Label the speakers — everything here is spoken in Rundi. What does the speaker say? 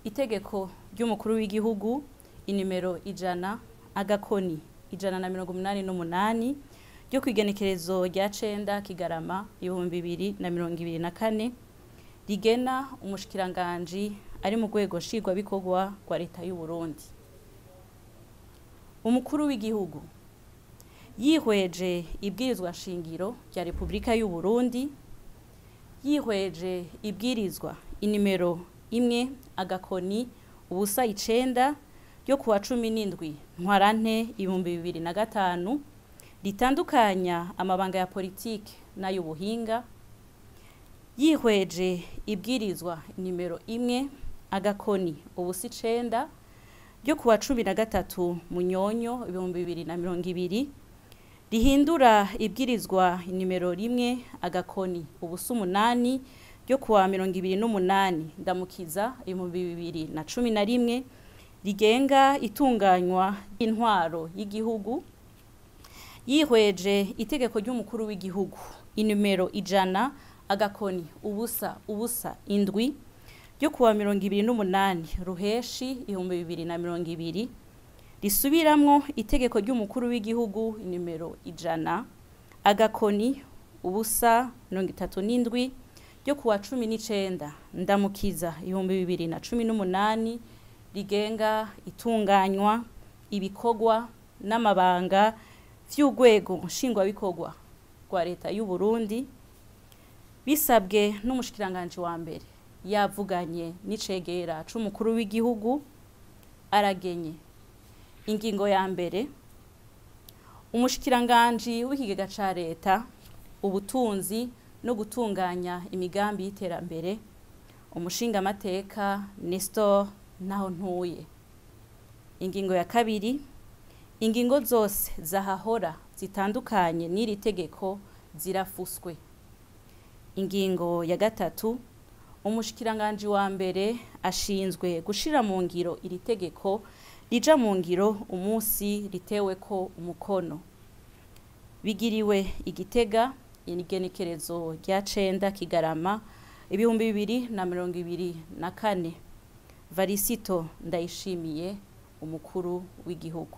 Speaker 1: Itegeko ry'umukuru w'igihugu inimero 100-188 ryo kwigenekerezo rya 9 Kigarama 2024 rigena umushikiranganji ari mu rwego nshingwabikorwa rwa leta y'u Burundi. Umukuru w'igihugu yihweje ibwirizwa nshingiro rya Republika y'u Burundi, yihweje ibwirizwa inimero 1-09 ryo kuwa 17 Ntwarante 2005 ritandukanya amabanga ya politike n'ay'ubuhinga, yihweje ibwirizwa nimero 1-09 ryo kuwa 13 Munyonyo 2020 rihindura ibwirizwa nimero 1-08 ryo kuwa 28 Ndamukiza 2011 rigenga itunganywa ry'intwaro y'igihugu, yihweje itegeko ry'umukuru w'igihugu inimero 100-07 ryo kuwa 28 Ruheshi 2020 risubiramwo itegeko ry'umukuru w'igihugu inimero 100-037 ryo kuwa 19 Ndamukiza 2018 rigenga itunganywa ibikorwa n'amabanga vy'urwego nshingwabikorwa rwa leta y'u Burundi, bisabwe n'umushikiranganje wa mbere yavuganye n'icegera c'umukuru w'igihugu aragenye. Ingingo ya mbere, umushikiranganje w'ikigega ca leta, ubutunzi no gutunganya imigambi y'iterambere, umushingamateka Nestor Ntahontuye. Ingingo ya kabiri, ingingo zose zahahora zitandukanye n'iri tegeko zirafuswe. Ingingo ya gatatu, umushikiranganje wa mbere ashinzwe gushira mu ngiro iri tegeko rija mu ngiro umunsi riteweko umukono. Bigiriwe Igitega igenekerezo rya 9 Kigarama 2024. Varisito Ndayishimiye, umukuru w'igihugu.